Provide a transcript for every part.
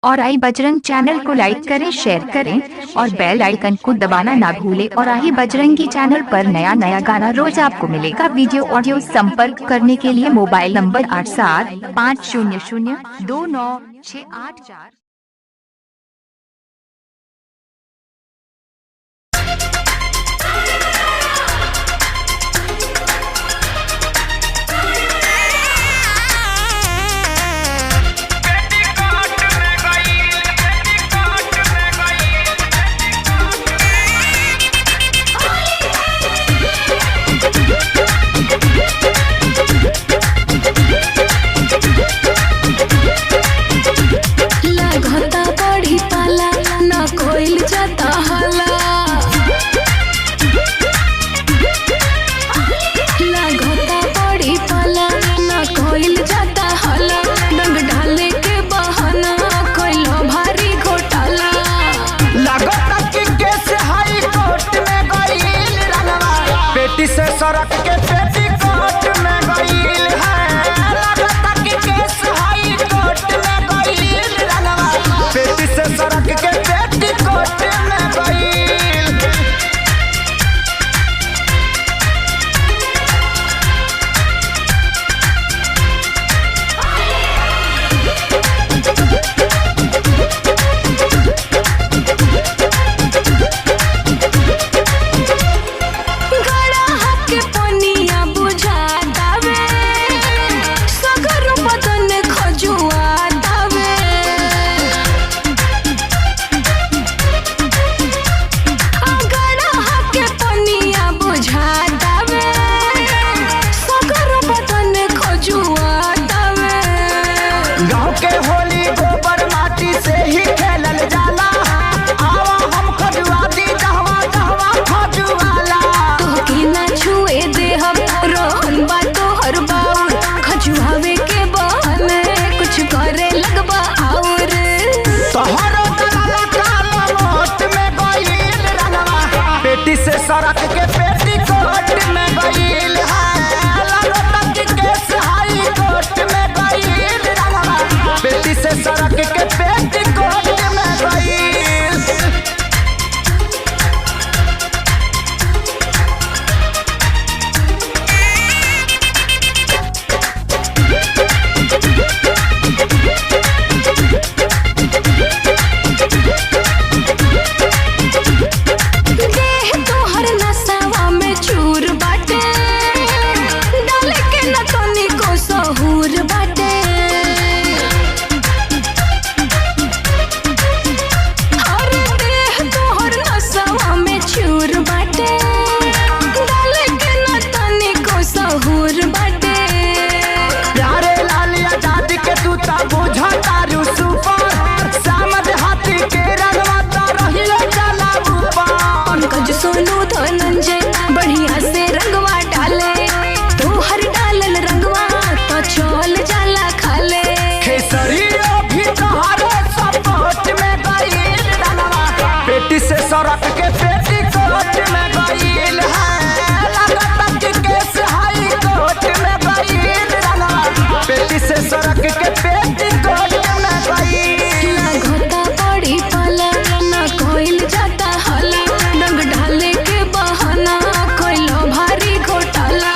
और आई बजरंग चैनल को लाइक करें, शेयर करें और बेल आइकन को दबाना ना भूलें। और आई बजरंगी चैनल पर नया नया गाना रोज आपको मिलेगा। वीडियो ऑडियो संपर्क करने के लिए मोबाइल नंबर 87 500 29 684। लागता बड़ी पाला ना कोइल जाता हला, लागता बड़ी पाला ना कोइल जाता हला, रंग ढाले के बहाना कोइलो भारी घोटाला। लागता कि केस हाई कोर्ट में गईल रंगवा, पेटी से सड़क के पेटी कोर्ट में गईल है। लागता कि केस हाई कोर्ट में गईल रंगवा, पेटी से सड़क के पेटी कोर्ट में गईल। गड़ा के पनिया बुझा दावे, सगर बदन खजुआ दावे। गड़ा के पनिया बुझा दावे, सगर बदन खजुआ दावे। गाँव के होली गोबर माटी से ही खेलल जाला, आवा हम खजुआ दी जहवा जहवा खजुआला। तोहके ना छुए देहब रोहन बा तोहर बाउर, खजुआवे के बहाने कुछ करे लगबा आउर। तोहरो दलाला काला मोट में गईल रंगवा, पेटी से सड़क के पेटी कोर्ट में गईल है। लागता कि केस हाई कोर्ट में गईल रंगवा, पेटी से सड़क के पेटी कोर्ट में गईल। देह तोहर नसावा में चूर बाटे, डाले के न तनिको सहूर बाटे। अरे देह तोहर नसावा में चूर बाटे, डाले के न तनिको सहूर बाटे। प्यारे लाल आजाद के तू ता बुझा तारू सुपर, सामद हाथी के रंगवा ता रहिले चला ऊपर। पंकज सोनू धनंजय बढ़िया से रंगवा डाले, तोहर डालल रंगवा तो चल जाला खाले। खेसरियो भी तोहरे सपोर्ट में गईल रंगवा, पेटी से सड़क के पेटी कोर्ट में गईल है। लागता कि केस हाई कोर्ट में गईल रंगवा, पेटी से सड़क के पेटी कोर्ट में गईल। लागता बड़ी पाला ना कोइल जाता हला, रंग ढाले के बहाना कोइलो भारी घोटाला।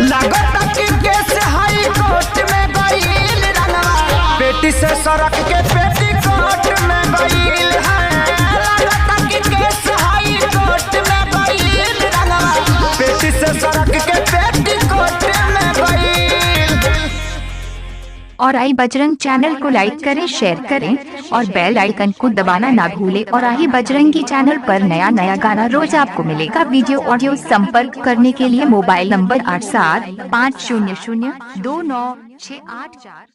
लागता कि केस हाई कोर्ट में गईल रंगवा, पेटी से सड़क के पेटी कोर्ट में गईल है। लागता कि केस हाई कोर्ट में गईल रंगवा, पेटी से सड़क के पेटी कोर्ट में गईल। और आई बजरंग चैनल को लाइक करें, शेयर करें और बेल आइकन को दबाना ना भूलें। और आई बजरंगी चैनल पर नया नया गाना रोज आपको मिलेगा। वीडियो ऑडियो संपर्क करने के लिए मोबाइल नंबर 87 500 29 684।